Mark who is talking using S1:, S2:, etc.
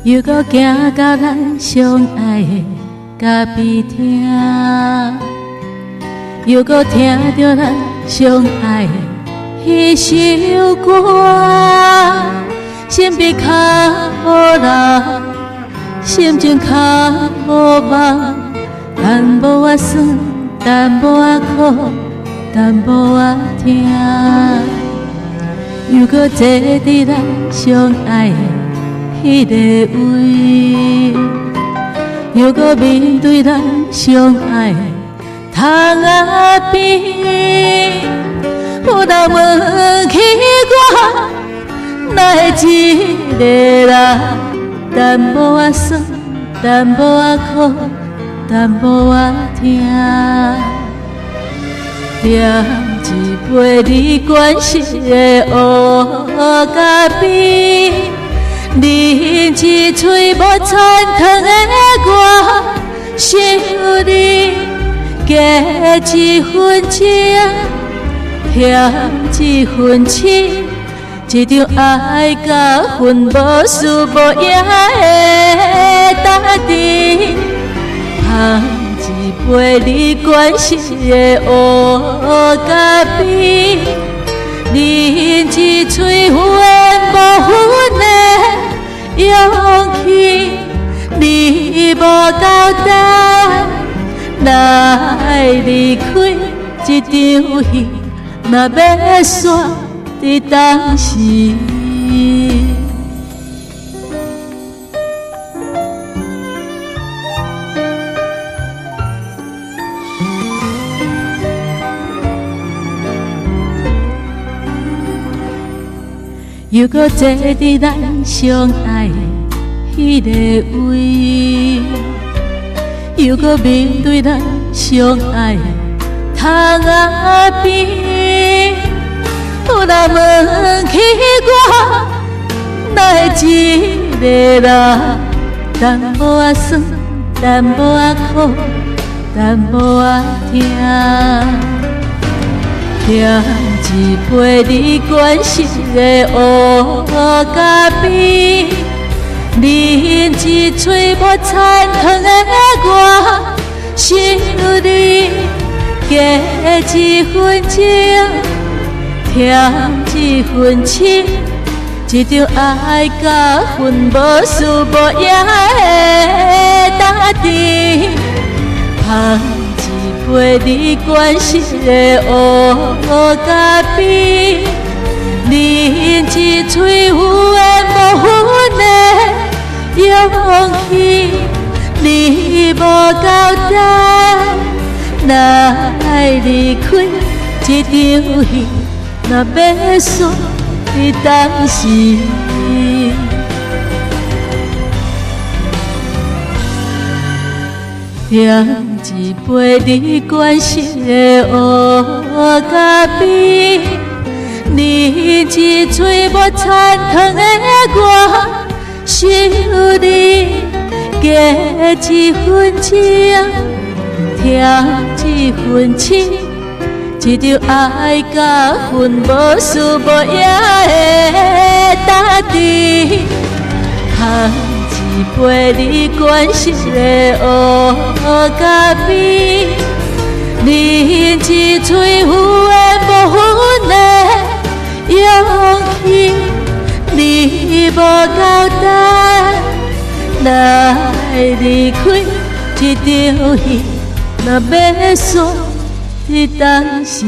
S1: 猶閣行到咱相愛的咖啡廳，猶閣聽著咱相愛的彼首歌，身邊較無人，心情較無夢，淡薄仔酸，淡薄仔苦，淡薄仔疼，猶閣坐佇咱相愛的彼个位，猶閣面對咱相愛的窗仔邊，有人問起我，哪會一个人？淡薄仔酸，淡薄仔苦，淡薄仔疼。點一杯你關心的烏咖啡，啉一喙無摻糖的我，想你加一份情，添一份痴，這場愛甲恨無輸無贏的打陣。捧一杯你關心的烏咖啡，啉一喙有緣無份的勇氣，你無夠膽來離開這場戲，若欲煞佇當時。猶閣坐佇咱相愛的彼個位，猶閣面對咱相愛的窗仔邊，有人問起我，哪會一個人？淡薄仔酸，淡薄仔苦，淡薄仔疼。點一杯你關心的烏咖啡，啉一喙無摻糖的我，想你加一份情，添一份痴，這場愛甲恨無輸無贏的打陣。捧一杯你關心的烏咖啡，啉一喙有緣無份的勇氣，你無夠膽來離開這場戲，若欲煞佇當時。點一杯你關心的烏咖啡，啉一喙無摻糖的我，想你加一份情，添一份痴，這場愛甲恨無輸無贏的打陣。捧一杯你關心的烏咖啡，啉一喙有緣無份的勇氣，你無夠膽來離開這場戲，若欲煞佇當時。